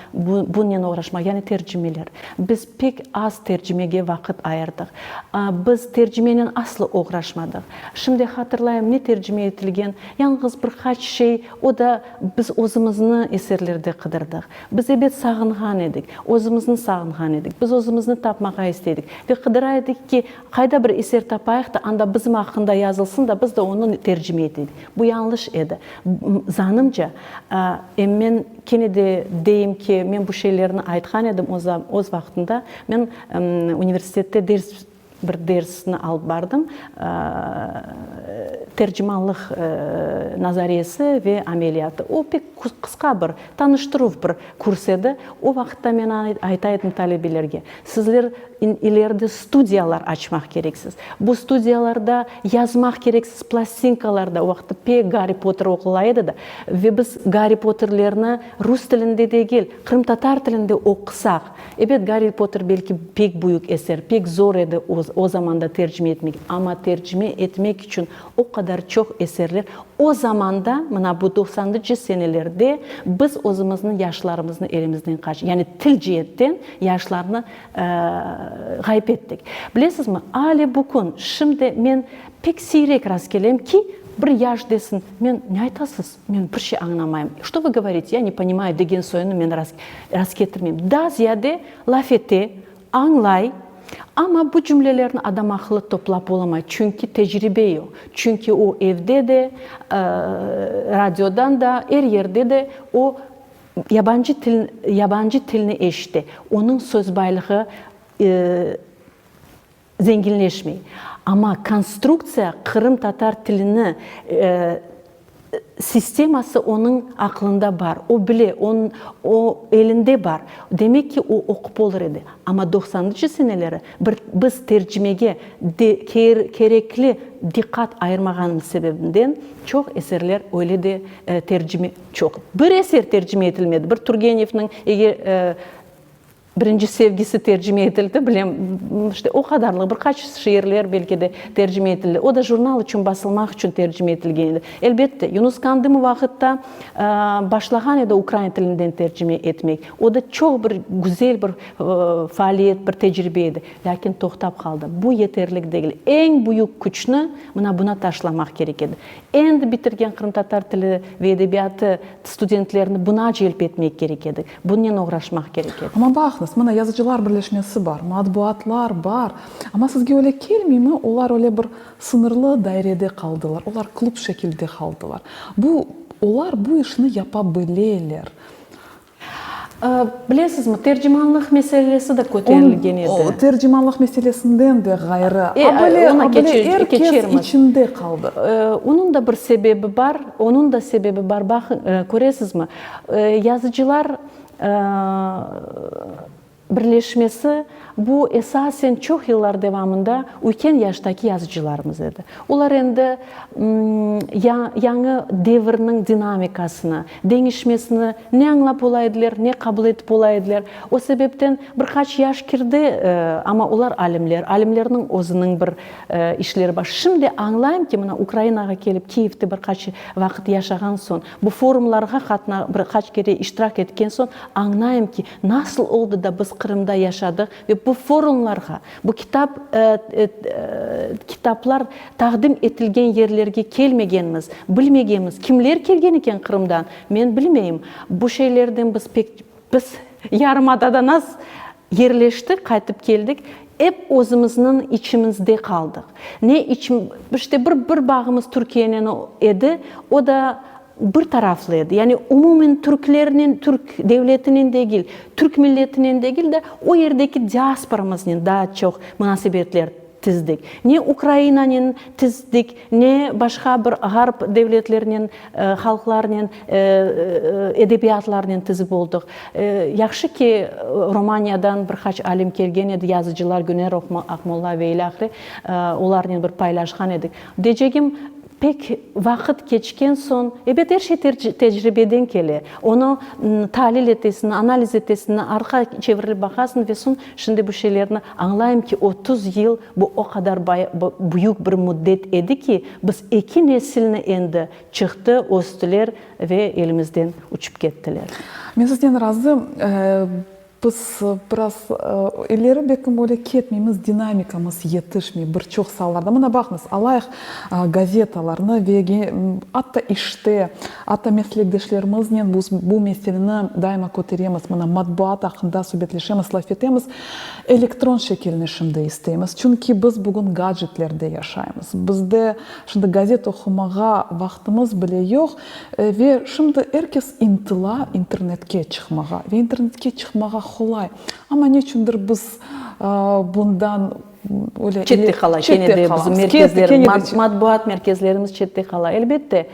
bunen oğraşmaq, yani tercimeler. Biz pek az tercimege vaqıt ayırdıq. Biz tercimenen aslı oğraşmadıq. Şimdi hatırlayım, ne tercime etilgen, yañğız bir qaç şey, o da biz özümizni eserlerde qıdırdıq. Biz ebet sağınğan edik, özümizni sağınğan edik, biz özümizni tapmağa isteydik ve qıdıra edik ki, qayda bir eser tapayıq da, anda bizim aqqında yazılsın da, biz de onı tercime eteyik. Bu yañlış edi. Zanımca, em men kene de deyim ki, men bu şeylerni aytqan edim öz vaqtında, men universitette ders Bir dersni alıp bardım, tercimanlıq nazariyesi ve ameliyatı. O pek qısqa bir, tanıştıruv bir kurs edi. O vaqıtta men ayta edim talebelerge, sizler ileride studiyalar açmaq kereksiz. Bu studiyalarda yazmaq kereksiz plastinkalarda, o vaqıtta pek Garri Potter oqula edi da, ve biz Garri Potterlerni rus tilinde degil, qırımtatar tilinde oqusaq, Ebet, Garri Potter belki pek büyük eser, pek zor edi o zamanda tercime etmek, amma tercime etmek içün o qadar çoq eserler, o zamanda, mına bu doqsanıncı senelerde biz özümüzni, yaşlarımıznı elimizden qaç, yani til ceetten yaşlarnı ğayıp ettik. Bilesizmi, ale bu kün, şimdi men pek siyrek rastkelem ki, bir yaş desin, men, ne aytasız? Men bir şey añlamayım. Çto vı govorite, ya ne ponimаю degen soyunı men rastketirmeyim. Daa ziyade laf ete, añlay, amma bu cümlelerni adamaqıllı toplap olamay, çünki tecribe yoq. Çünki o evde de, radiodan da, er yerde de o yabancı til, yabancı tilni eşite. Onıñ söz baylığı Zenginleşmey. Amma konstruktsiya qırımtatar tilini sisteması onıñ aqlında bar, o bile, o elinde bar. Demek ki, o oqup olur edi. Amma doqsanıncı seneleri bir biz tercimege de kerekli diqqat ayırmağanımız sebebinden çoq eserler öyle de tercime, çoq, bir eser tercime etilmedi. Bir Turgenevniñ eger Birinci sevgisi tercime etildi, bilem, işte o qadarlıq, bir qaç şiirler belki de tercime etildi. O da jurnal içün basılmaq içün tercime etilgen edi. Elbette, Yunus Kandımov vaqıtta başlağan edi ukrain tilinden tercime etmek. O da çoq bir güzel bir faaliyet, bir tecribe edi. Lâkin toqtap qaldı. Bu yeterlik degil. Eñ büyük küçni mına buna taşlamaq kerek edi. Endi bitirgen qırımtatar tili ve edebiyatı studentlerini buna celp etmek kerek edi. Bunnen oğraşmaq kerek edi. Amma baqıñız, mına Yazıcılar birleşmesi bar, matbuatlar bar, amma sizge öyle kelmeymi, olar öyle bir sıñırlı dairede qaldılar, olar klub şekilde qaldılar. Bu, olar bu işni yapa bileler. Bilesizmi, tercimanlıq meselesi de köterilgen edi. O, tercimanlıq meselesinden de ğayrı, a böyle, a böyle er kes içinde qaldı. Onıñ da bir sebebi bar, onıñ da sebebi bar. Baqıñ, köresizmi, Yazıcılar birleşmesi, bu esasen çoq yıllar devamında üyken yaştaki yazıcılarımız edi. Olar endi yañı devirniñ dinamikasını, deñişmesini ne añlap ola ediler, ne qabul etip ola ediler. O sebepten bir qaç yaş kirdi, amma olar alimler, alimlerniñ özüniñ bir işleri bar. Şimdi añlayım ki, mına Ukrainağa kelip, Kiyevde bir qaç vaqıt yaşağan soñ, bu forumlarğa qatna, bir qaç kere iştirak etken soñ, añlayım ki, nasıl oldı da biz Qırımda yaşadıq ve bu forumlarğa, bu kitap, kitaplar taqdim etilgen yerlerge kelmegenmiz, bilmegenmiz. Kimler kelgen eken Qırımdan, men bilmeyim. Bu şeylerden biz pek, biz yarımadadan az yerleştik, qaytıp keldik, ep özümizniñ içimizde qaldıq. Ne içün, işte bir, bir bağımız Türkiyenen edi, o da bir taraflı edi. Yani umumen türklernen, türk devletinen degil, türk milletinen degil de, o yerdeki diasporamıznen daa çoq munasebetler. tizdik. Ne Ukrainanen tizdik, ne başqa bir ğarp devletlernen, halqlarnen, edebiyatlarnen tizip oldıq. Yahşı ki, Romaniyadan bir qaç alim kelgen edi, yazıcılar Güner Aqmolla ve ilâhre, olarnen bir paylaşqan edik. Deycegim, pek vaqıt keçken soñ, ebet, er şey tecribeden kele, onı talil etesiñ, analiz etesiñ, arqa çevirilip baqasıñ ve soñ şimdi bu şeylerni añlayım ki, 30 yıl bu o qadar büyük bir müddet edi ki, biz eki nesilni endi çıqtı, östüler ve elimizden uçıp kettiler. Men sizden razım. Biz biraz ileri belkim öyle ketmeymiz, dinamikamız yetişmey bir çoq saalarda. Mına baqıñız, alayıq gazetalarnı ve atta işte, atta meslekdeşlerimiznen biz bu meseleni daima köteremiz, mına matbuat aqqında subetleşemiz, laf etemiz. Elektron şekilni şimdi isteymiz, çünki biz bugün gadjetlerde yaşaymız. Bizde şimdi gazet oqumağa vaqtımız bile yoq. Ve şimdi er kes ıntıla internetke çıqmağa. Ve internetke çıqmağa qolay. Amma neçündir biz bundan öyle Çette qala, kene de bizim merkezler, matbuat merkezlerimiz çette qala. Elbette,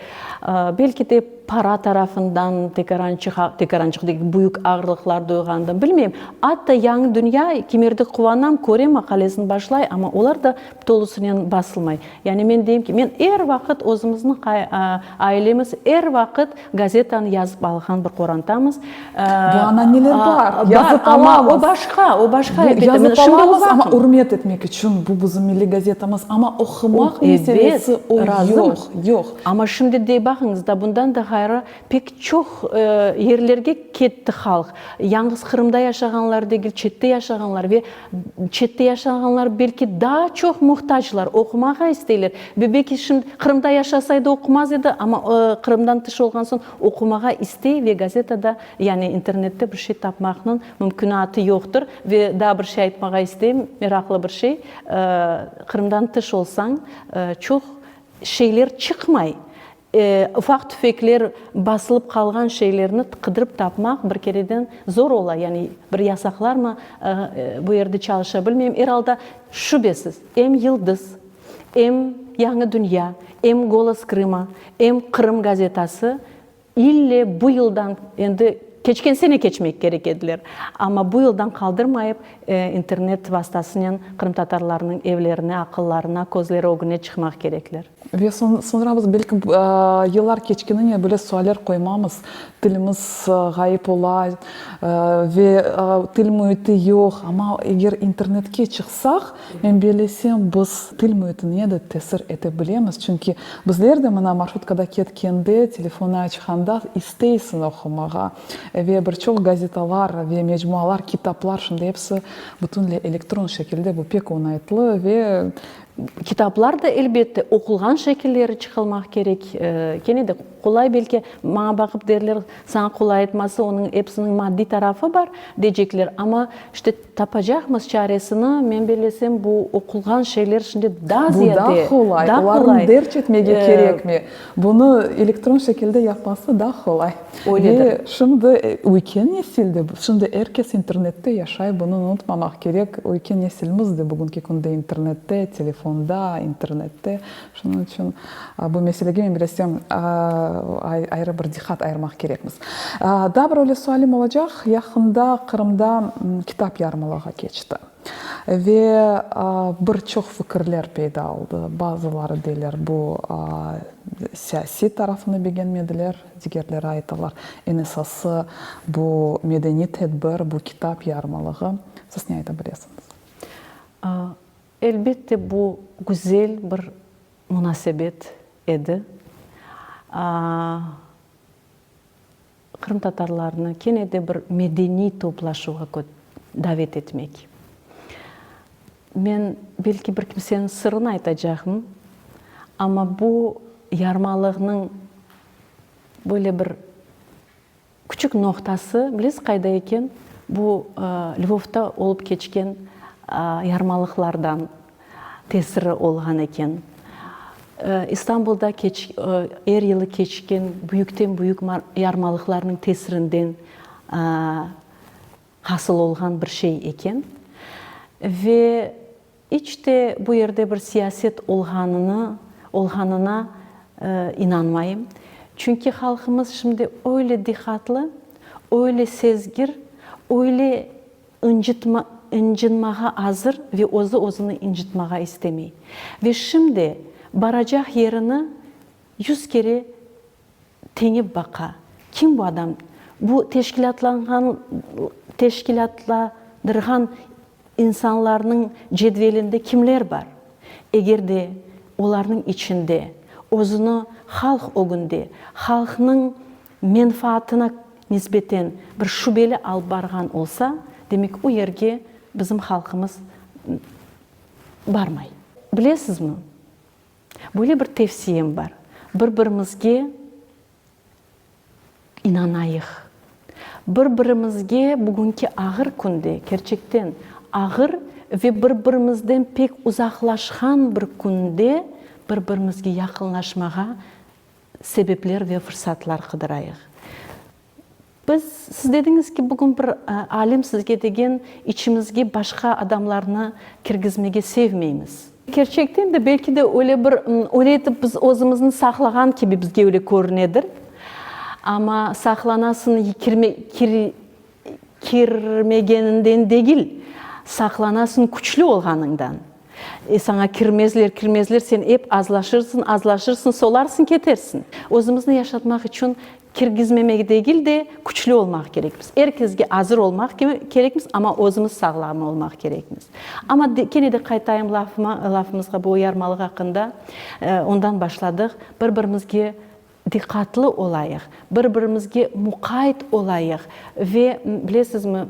belki de para tarafından tekarançıq, tekarançıq degil, büyük ağırlıqlar duyğandan, bilmeyim. Atta Yañı dünya, kimerde quvanam, körem, maqalesini başlay, amma olar da tolusınen basılmay. Yani men deyim ki, men er vaqıt özümizniñ ailemiz er vaqıt gazetanı yazıp alğan bir qorantamız. Bu ananeler bar, yazıp alamız. Amma o başqa, o başqa elbette. Yazıp alamız, amma ürmet etmek içün, bu bizim milliy gazetamız, amma oqumaq meselesi o yoq, yoq. Amma şimdi de baqıñız da, bundan da ğayrı pek çoq yerlerge ketti halq. Yañğız Qırımda yaşağanlar degil, çette yaşağanlar ve Çette yaşağanlar belki daa çoq muhtaclar, oqumağa isteyler. Ve belki şimdi Qırımda yaşasaydı oqumaz edi, amma Qırımdan tış olğan soñ oqumağa istey ve gazetada, yani internette bir şey tapmaqnıñ mümkünatı yoqtır. Ve daa bir şey aytmağa isteyim, meraqlı bir şey, Qırımdan tış olsañ, çoq şeyler çıqmay. Ufaq-tüfekler, basılıp qalğan şeylerni qıdırıp tapmaq bir kereden zor ola. Yani bir yasaqlarmı bu yerde çalışa bilmeyim. Er alda, şübesiz, em Yıldız, em Yañı dünya, em Golos Krıma, em Qırım gazetası İlle bu yıldan, endi keçken sene keçmek kerek ediler, amma bu yıldan qaldırmayıp, internet vastasınen qırımtatarlarnıñ evlerine, aqıllarına, közleri ögüne çıqmaq kerekler. Ve soñra biz belki yıllar keçkenine böyle sualler qoymamız, tilimiz ğayıp ola ve til müiti yoq, amma eger internetke çıqsaq, Men bellesem, biz til müitine de tesir ete bilemiz, çünki bizler de mına marşrutkada ketkende, telefonnı açqanda isteysiñ oqumağa. Ve bir çoq gazetalar ve mecmualar, kitaplar şimdi episi bütünley elektron şekilde, bu pek oñaytlı ve. Kitaplar da, elbette, oqulğan şekilleri çıqılmaq kerek. Kene de qolay belki, maña baqıp derler, saña qolay aytması, onıñ episiniñ maddiy tarafı bar, deycekler. Amma, işte, Tapacaqmız çaresini, men bellesem, bu oqulğan şeyler şimdi daa ziyade, Bu daa qolay, daa olarnı qolay. derc etmege kerekmi? Bunı elektron şekilde yapması daa qolay. Öyledir. Ve şimdi üyken nesil de, şimdi er kes internette yaşay, bunı unutmamaq kerek, üyken nesilimiz de bugünki künde internette, telefonda, internette. Şunıñ içün bu meselege, men bilesem, ayrı bir diqqat ayırmaq kerekmiz. Daa bir öyle sualim olacaq, yaqında Qırımda kitap yarmalığı keçti ve bir çoq fikirler peyda oldı. Bazıları deyler, bu siyasiy tarafını begenmediler, digerleri aytalar, eñ esası bu medeniy tedbir, bu kitap yarmalığı. Siz ne ayta bilesiñiz? Elbette, bu güzel bir munasebet edi. Qırımtatarlarnı kene de bir medeniy toplaşuvğa davet etmek. Men, belki, bir kimseniñ sırını aytacaqım, amma bu yarmalığınıñ böyle bir Küçük noqtası, bilesiz qayda eken? Bu Lvovda olıp keçken yarmalıqlardan tesiri olğan eken. İstanbulda er yılı keçken büyükten-büyük yarmalıqlarnıñ tesirinden hasıl olğan bir şey eken. Ve. İç de bu yerde bir siyaset olğanını, olğanına inanmayım. Çünki halqımız şimdi öyle diqqatlı, öyle sezgir, öyle ıncıtma, ıncınmağa azır ve özü özüni ıncıtmağa istemey. Ve şimdi baracaq yerini yüz kere teñip baqa, kim bu adam, bu teşkilâtlanğan, teşkilâtlandırğan insanlarnıñ cedvelinde kimler bar? Eger de olarnıñ içinde özüni halq ögünde, halqnıñ menfaatına nisbeten bir şübeli alıp barğan olsa, demek o yerge bizim halqımız barmay. Bilesizmi, Böyle bir tevsiyem bar, bir-birimizge inanayıq. Bir-birimizge bugünki ağır künde, kerçekten ağır ve bir-birimizden pek uzaqlaşqan bir künde bir-birimizge yaqınlaşmağa sebepler ve fırsatlar qıdırayıq. Biz, siz dediñiz ki, bugün bir alim sizge degen, içimizge başqa adamlarnı kirgizmege sevmeymiz. Kerçekten de, belki de öyle bir, öyle etip biz özümizni saqlağan kibi bizge öyle körünedir. Amma saqlanasıñ kirme, kir, kirmegeninden degil, saqlanasıñ küçlü olğanıñdan. E, saña kirmezler, kirmezler, sen ep azlaşırsıñ, azlaşırsıñ, solarsıñ, ketersiñ. Özümizni yaşatmaq içün kirgizmemek degil de, küçlü olmaq kerekmiz. Er kesge azır olmaq kerekmiz, amma özümiz sağlam olmaq kerekmiz. Amma kene de qaytayım lafıma, lafımızğa bu yarmalıq aqqında, ondan başladıq. Bir-birimizge Diqqatlı olayıq, bir-birimizge muqayt olayıq ve, bilesizmi,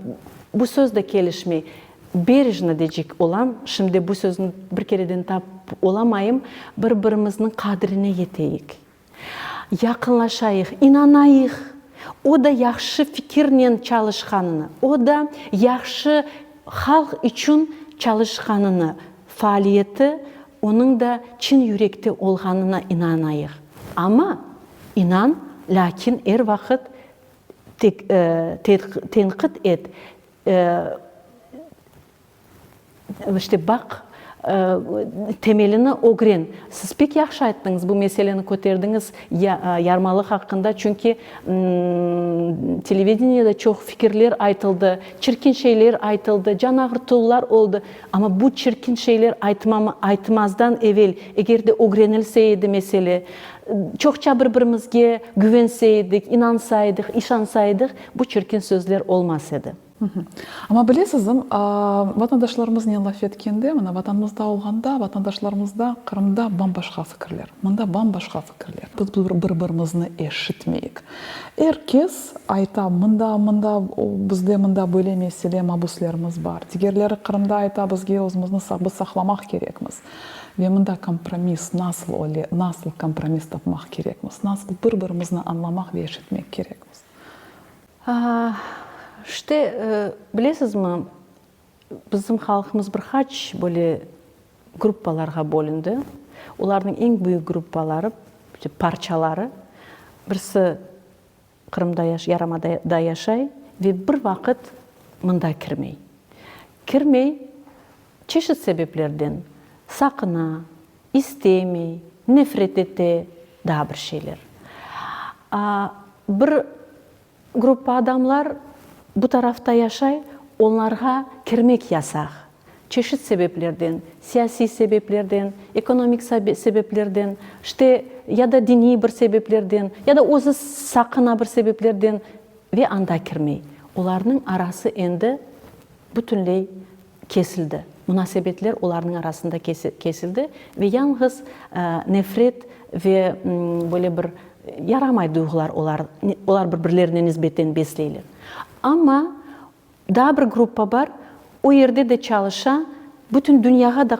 bu söz de kelişmey, berejno decek olam, şimdi bu sözni bir kereden tap olamayım, bir-birimizniñ qadrine yeteyik, yaqınlaşayıq, inanayıq, o da yahşı fikirnen çalışqanını, o da yahşı halq içün çalışqanını, Faaliyeti onıñ da çin yürekte olğanına inanayıq. Amma, inan, lâkin er vaqıt tenqit et, işte, baq, temelini ögren. Siz pek yahşı ayttıñız, bu meseleni köterdiñiz, yarmalıq aqqında, çünki televideniyede çoq fikirler aytıldı, çirkin şeyler aytıldı, can ağırtuvlar oldı. Amma bu çirkin şeyler aytmazdan evel, eger de ögrenilse edi mesele, çoqça bir-birimizge güvense edik, inansa edik, işansa edik, bu çirkin sözler olmaz edi. Amma bilesizim, vatandaşlarımıznen laf etkende, mına Vatanımızda olğanda, vatandaşlarımızda Qırımda bam-başqa fikirler, mında bam-başqa fikirler. Biz bir-birimizni eşitmeyik. Er kes ayta, mında, mında, bizde mında böyle mesele, mabuslerimiz bar. Digerleri Qırımda ayta, bizge özümizni biz saqlamaq kerekmiz. Ve mında kompromiss nasıl öyle, nasıl kompromiss tapmaq kerekmiz, nasıl bir-birimizni añlamaq ve eşitmek kerekmiz? İşte, bilesizmi, bizim halqımız bir qaç böyle gruppalarğa bölündi. Olarnıñ eñ büyük gruppaları, parçaları, birisi Qırımda, yarımadada yaşay ve bir vaqıt mında kirmey. Kirmey çeşit sebeplerden, saqına, istemey, nefret ete, daa bir şeyler. Bir gruppa adamlar bu tarafta yaşay, onlarğa kirmek yasaq. Çeşit sebeplerden, siyasiy sebeplerden, ekonomik sebeplerden, işte, ya da diniy bir sebeplerden, ya da özü saqına bir sebeplerden ve anda kirmey. Olarnıñ arası endi bütünley kesildi. Munasebetler olarnıñ arasında kesildi ve yañğız nefret ve böyle bir yaramay duyğular olar, olar bir-birlerine nisbeten besleyler. Amma daa bir gruppa bar, o yerde de çalışa, bütün dünyağa da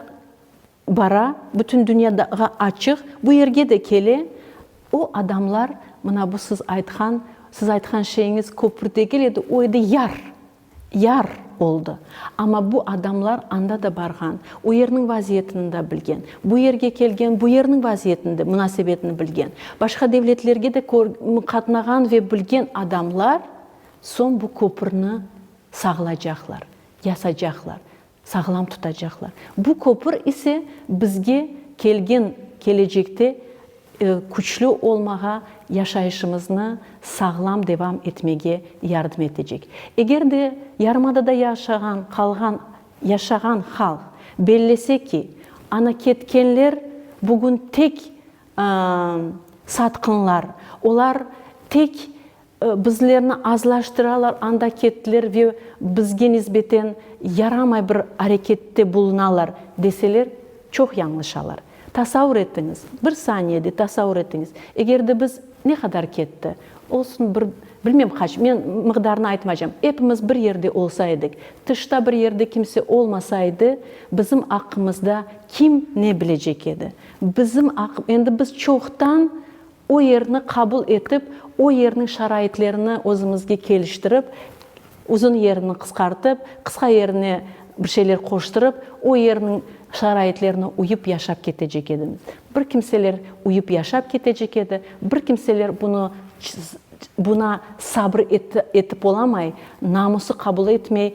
bara, bütün dünyağa açıq, bu yerge de kele. O adamlar, mına bu siz aytqan, siz aytqan şeyiñiz köpür degil edi, o edi yar. Yar oldı. Amma bu adamlar anda da barğan, o yerniñ vaziyetini da bilgen, bu yerge kelgen, bu yerniñ vaziyetini de, munasebetini bilgen, başqa devletlerge de qatnağan ve bilgen adamlar soñ bu köpürni sağlaycaqlar, yasacaqlar. Sağlam tutacaqlar. Bu köpür ise bizge kelgen kelecekte küçlü olmağa, yaşayışımıznı sağlam devam etmege yardım etecek. Eger de yarımadada yaşağan, qalğan, yaşağan halq bellese ki, ana ketkenler bugün tek satqınlar, olar tek Bizlerni azlaştıralar, anda kettiler ve bizge nisbeten yaramay bir arekette bulunalar, deseler, çoq yañlışalar. Tasavur etiñiz, bir saniyede tasavur etiñiz, eger de biz ne qadar ketti, olsun bir, bilmem qaç, men miqdarını aytmaycam, epimiz bir yerde olsa edik, tışta bir yerde kimse olmasa edi, bizim aqqımızda kim ne bilecek edi? Bizim aq, endi biz çoqtan O yerni qabul etip, o yerniñ şaraitlerini özümizge keliştirip, uzun yerini qısqartıp, qısqa yerine bir şeyler qoştırıp, o yerniñ şaraitlerine uyıp yaşap ketecek edimiz. Bir kimseler uyıp yaşap ketecek edi, bir kimseler bunı, buna sabır etip olamay, namusı qabul etmey,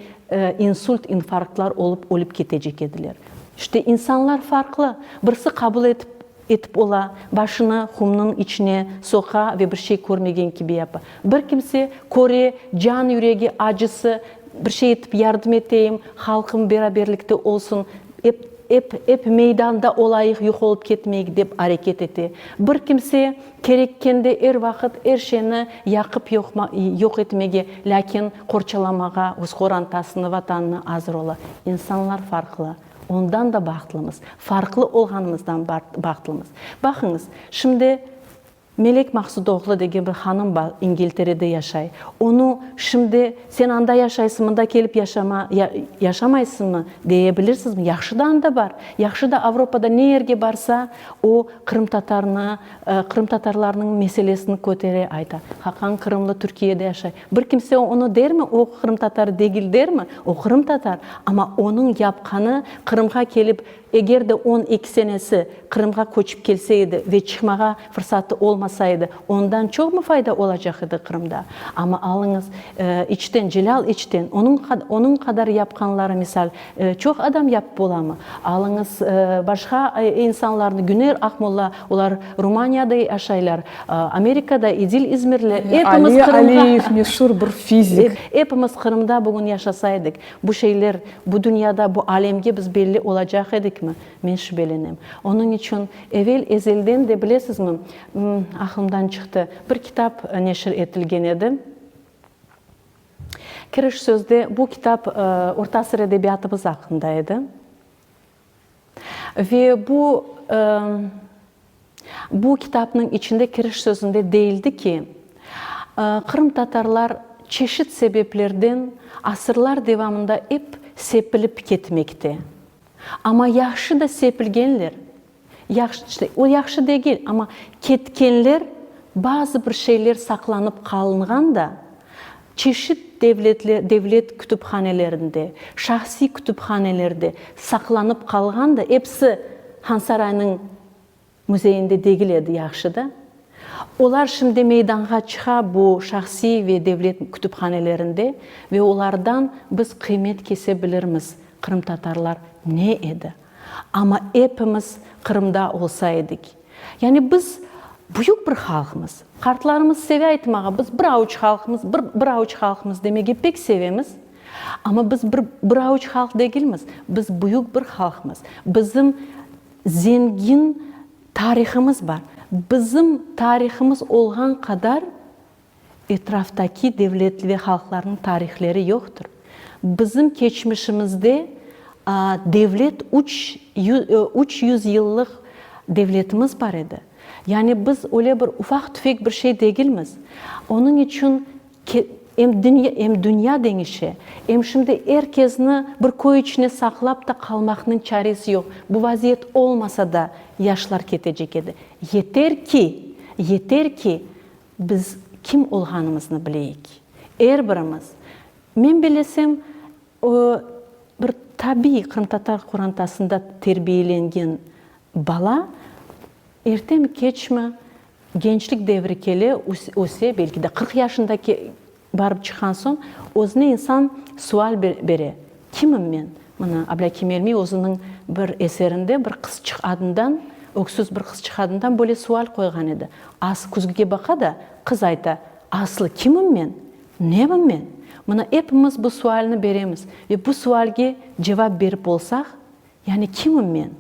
insult, infarktlar olıp ölip ketecek ediler. İşte, insanlar farqlı. Birisi qabul etip Etip ola, başını qumnıñ içine soqa ve bir şey körmegen kibi yapa. Bir kimse köre, can yüregi acısı, bir şey etip yardım eteyim, halqım beraberlikte olsun, ep, ep, ep meydanda olayıq, yoq olıp ketmeyik dep areket ete. Bir kimse kerekkende er vaqıt er şeyni yaqıp yoqma, yoq etmege, lâkin qorçalamağa öz qorantasını, vatanını azır ola. İnsanlar farqlı. Ondan da bahtlımız. Farqlı olğanımızdan bahtlımız. Baqıñız, şimdi Melek Maqsudoğlu degen bir hanım bar, İngilterede yaşay. Onı şimdi sen anda yaşaysıñ, mında kelip yaşama, yaşamaysıñmı, deye bilirsizmi? Yahşı da anda bar. Yahşı da Avropada ne yerge barsa, o qırımtatarnı, qırımtatarlarnıñ meselesini kötere, ayta. Hakan Kırımlı Türkiyede yaşay. Bir kimse onı dermi, o qırımtatar degil dermi? O qırımtatar, amma onıñ yapqanı Qırımğa kelip, eger de 12 senesi Qırımğa köçip kelse edi ve çıqmağa fırsatı olmasa edi, ondan çoqmı fayda olacaq edi Qırımda? Amma alıñız, içten, Celâl içten, onıñ onıñ qadar yapqanları, misal, çoq adam yapıp olamı? Alıñız başqa insanlarnı, Güner Aqmolla, olar Rumaniyada yaşaylar, Amerikada, İdil İzmirli, epimiz Ali Qırımğa Aliyev, meşur bir fizik. Epimiz Qırımda bugün yaşasa edik, bu şeyler, bu dünyada, bu alemge biz belli olacaq edikmi? Men şübelenem. Onıñ içün evel ezelden de, bilesizmi, aqlımdan çıqtı, bir kitap neşir etilgen edi. Kiriş sözde bu kitap orta asır edebiyatımız aqqında edi. Ve bu bu kitapnıñ içinde kiriş sözünde deyildi ki, qırımtatarlar çeşit sebeplerden asırlar devamında ep sepilip ketmekte. Amma yahşı da sepilgenler, yahşı, o yahşı degil, amma ketkenler bazı bir şeyler saqlanıp qalınğan da, çeşit devletler, devlet kütüphanelerinde, şahsiy kütüphanelerde saqlanıp qalğan da, episi Hansaraynıñ Müzeyinde degil edi yahşı da. Olar şimdi meydanğa çıqa bu şahsiy ve devlet kütüphanelerinde ve olardan biz qıymet kese bilirmiz, qırımtatarlar ne edi. Amma epimiz Qırımda olsa edik. Yani biz büyük bir halqmız. Qartlarımız seve aytmağa, biz bir avuç halqmız, bir bir avuç halqmız demege pek sevemiz. Amma biz bir bir avuç halq degilmiz, biz büyük bir halqmız. Bizim Zengin tarihımız bar. Bizim tarihımız olğan qadar etraftaki devlet ve halqlarnıñ tarihleri yoqtır. Bizim keçmişimizde devlet üç 300 yıllıq devletimiz bar edi. Yani biz öyle bir ufaq-tüfek bir şey degilmiz. Onıñ içün Em dünya, em dünya deñişe, em şimdi er kesni bir köy içine saqlap da qalmaqnıñ çaresi yoq. Bu vaziyet olmasa da yaşlar ketecek edi. Yeter ki, yeter ki, biz kim olğanımıznı bileyik. Er birimiz. Men bellesem, bir tabiiy qırımtatar qorantasında terbiyelengen bala ertemi, keçmi, Gençlik devri kele, öse, belki de 40 yaşında barıp çıqqan soñ, özüne insan sual bere, Kimim men? Mına, Ablâkim Elmiy özüniñ bir eserinde bir qızçıq adından, öksüz bir qızçıq adından böyle sual qoyğan edi. Az küzgüge baqa da, qız ayta, Aslı kimim men? Nemim men? Mına, epimiz bu sualni beremiz ve bu sualge cevap berip olsaq, yani kimim men?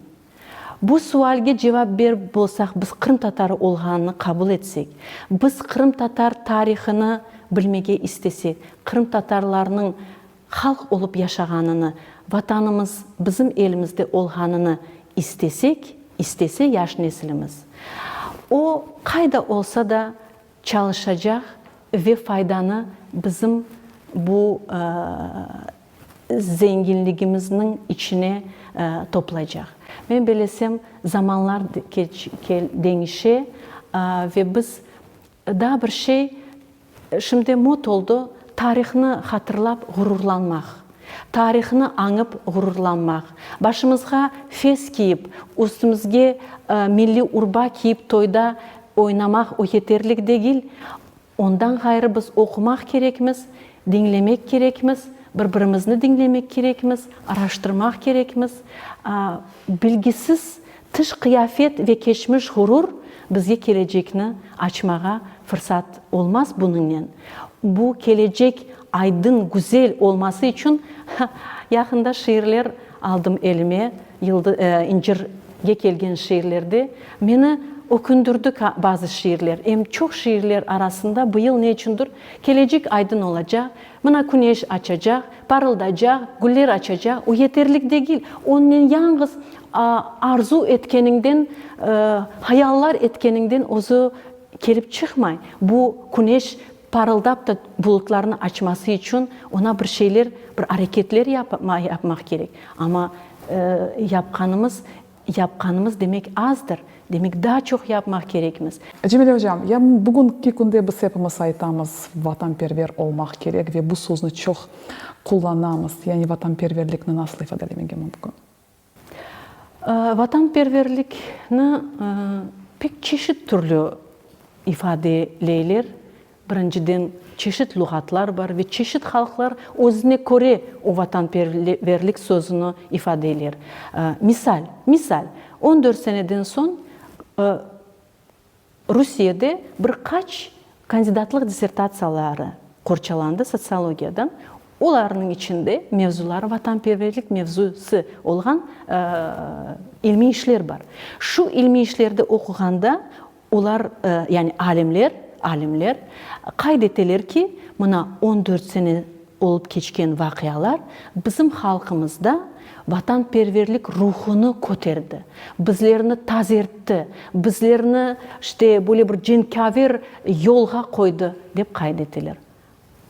Bu sualge cevap berip bolsaq, biz qırımtatarı olğanını qabul etsek, biz qırımtatar tarihını bilmege istesek, qırımtatarlarnıñ halq olıp yaşağanını, Vatanımız bizim elimizde olğanını istesek, istese yaş nesilimiz, o qayda olsa da çalışacaq ve faydanı bizim bu zenginligimizniñ içine toplaycaq. Men belesem, zamanlar deñişe ve biz daa bir şey, şimdi mot oldı, tarihnı hatırlap ğururlanmaq, tarihnı añıp ğururlanmaq, başımızğa fes kiyip, üstümizge milliy urba kiyip toyda oynamaq o yeterlik degil, Ondan ğayrı biz oqumaq kerekmiz, diñlemek kerekmiz, bir-birimizni diñlemek kerekmiz, araştırmaq kerekmiz. Bilgisiz tış qıyafet ve keçmiş ğurur bizge kelecekni açmağa fırsat olmaz bunıñnen. Bu kelecek aydın, güzel olması içün yaqında şiirler aldım elime, İncir ge kelgen şiirlerde meni ökündirdi bazı şiirler. Em çoq şiirler arasında bu yıl ne içündir kelecek aydın olacaq, mına küneş açacaq, parıldaycaq, güller açacaq, o yeterlik degil. Onnen yañğız arzu etkeniñden, hayallar etkeniñden özü kelip çıqmay. Bu küneş parıldap da bulutlarnı açması içün oña bir şeyler, bir areketler yapmaq kerek. Amma Yapqanımız, yapqanımız demek azdır, demek daa çoq yapmaq kerekmiz. Cemile ocam, ya bugünki künde biz epimiz aytamız, vatanperver olmaq kerek ve bu sözni çoq qullanamız. Yani vatanperverlikni nasıl ifadelemege mümkün? Vatanperverlikni pek çeşit türlü ifadeleyler. Birinciden, çeşit luğatlar bar ve çeşit halqlar özüne köre o vatanperverlik sözüni ifadeyler. Misal, misal, on dört seneden soñ Rusiyede bir qaç kandidatlıq dissertatsiyaları qorçalandı sotsiologiyadan, olarnıñ içinde mevzuları vatanperverlik mevzusı olğan ilmiy işler bar. Şu ilmiy işlerde oquğanda Olar, yani alimler, alimler qayd eteler ki, mına on dört sene olıp keçken vaqialar bizim halqımızda vatanperverlik ruhunı köterdi, bizlerni tazertti, bizlerni, işte, böyle bir cenkâver yolğa qoydı, dep qayd eteler.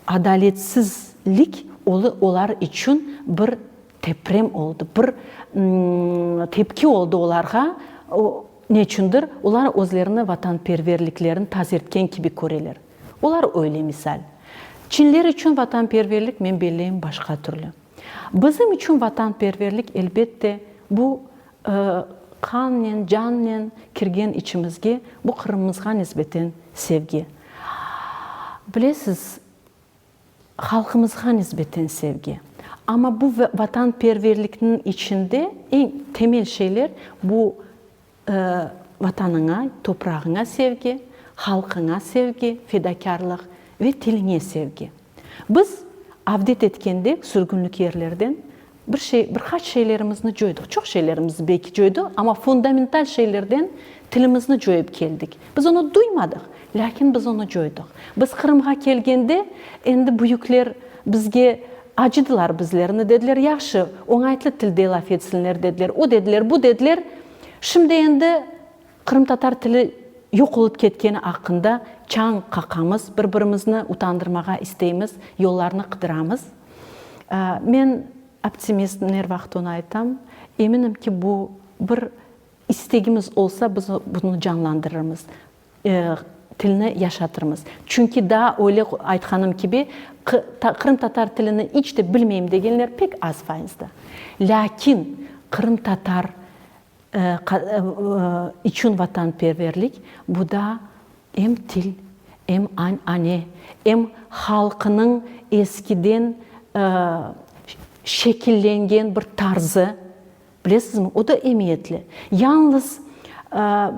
Adaletsizlik olı olar içün bir teprem oldı, bir tepki oldı olarğa, neçündir, olar özlerini vatanperverliklerini tazertken kibi köreler. Olar öyle, misal. Çinler içün vatanperverlik, men belleyim, başqa türlü. Bizim içün vatanperverlik, elbette, bu qannen, cannen kirgen içimizge, bu Qırımımızğa nisbeten sevgi. Bilesiz, halqımızğa nisbeten sevgi. Amma bu vatanperverlikniñ içinde eñ temel şeyler bu Vatanıña, toprağıña sevgi, halqıña sevgi, fedakârlıq ve tiliñe sevgi. Biz avdet etkende sürgünlik yerlerden bir şey, bir qaç şeylerimizni coydıq. Çoq şeylerimizni belki coydıq, amma fundamental şeylerden tilimizni coyıp keldik. Biz onı duymadıq, lâkin biz onı coydıq. Biz Qırımğa kelgende, endi büyükler bizge acıdılar bizlerni, dediler, yahşı, oñaytlı tilde laf etsinler, dediler, o dediler, bu dediler. Şimdi endi qırımtatar tili yoq olıp ketkeni aqqında çañ qaqamız, bir-birimizni utandırmağa isteymiz, yollarnı qıdıramız. Men optimistim, er vaqıt onı aytam. Eminim ki, bu bir istegimiz olsa, biz bunı canlandırırmız. Tilni yaşatırmız. Çünki daa öyle aytqanım kibi, qırımtatar tilini iç de bilmeyim degenler pek az fayızda. Lâkin qırımtatar içün vatanperverlik, bu da em til, em an-ane, em halqınıñ eskiden. şekillengen bir tarzı, bilesizmi, o da emiyetli. Yalnız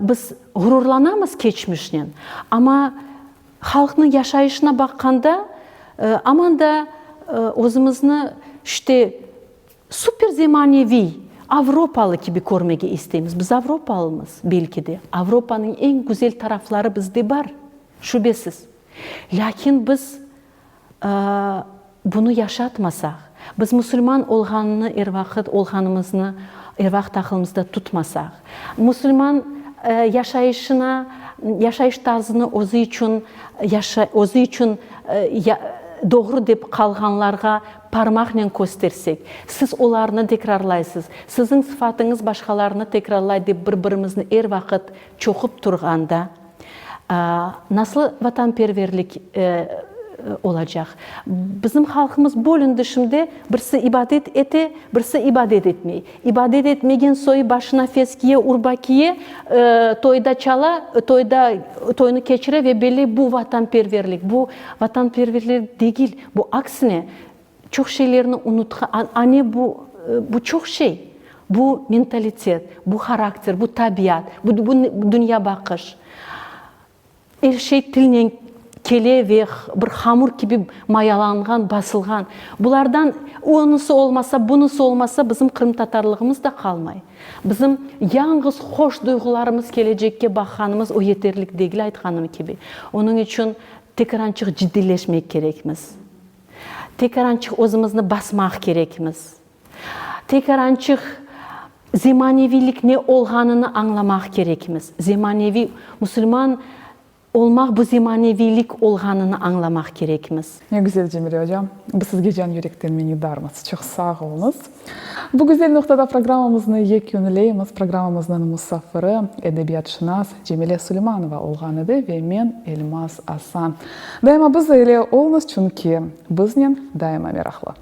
biz ğururlanamız keçmişnen, amma halqnıñ yaşayışına baqqanda, aman da özümizni işte super zemaneviy, avropalı kibi körmege isteymiz. Biz avropalımız, belki de, Avropanıñ eñ güzel tarafları bizde bar, şübesiz. Lâkin biz Bunı yaşatmasaq, biz musulman olğanını er vaqıt olğanımıznı er vaqıt aqılımızda tutmasaq, musulman yaşayışına, yaşayış tarzını özü içün yaşa, özü içün doğru dep qalğanlarğa parmaqnen köstersek, siz olarnı tekrarlaysız, siziñ sıfatıñız başqalarnı tekrarlay dep bir-birimizni er vaqıt çoqup turğanda, Nasıl vatanperverlik olacaq? Bizim halqımız bölündi şimdi, birisi ibadet ete, birisi ibadet etmey. İbadet etmegen soyu başına fes kiye, urba kiye, toyda çala, toyda toynı keçire ve belley bu vatanperverlik. Bu vatanperverlik degil, bu aksine çoq şeylerni unutqan, ane bu, bu çoq şey. Bu mentalitet, bu harakter, bu tabiat, bu dünyabaqış. Er şey tilnen kele ve bir hamur kibi mayalanğan, basılğan. Bulardan onısı olmasa, bunısı olmasa, bizim qırımtatarlığımız da qalmay. Bizim yañğız hoş duyğularımız, kelecekke baqqanımız o yeterlik degil, aytqanım kibi. Onıñ içün tekrançıq ciddiyleşmek kerekmiz. Tekrançıq özümizni basmaq kerekmiz. Tekarançıq zemaneviylik ne olğanını añlamaq kerekmiz. Zemaneviy, musulman olmaq bu zemaneviylik olğanını añlamaq kerekmiz. Ne güzel, Cemile ocam. Biz sizge can yürekten minnetdarmız. Çoq sağ oluñız. Bu güzel noqtada programmamıznı yekünleymiz. Programmamıznıñ musafiri, edebiyatşınas Cemile Suleymanova olğan edi ve men, Elmaz Asan. Daima biz ile oluñız, çünki biznen daima meraqlı.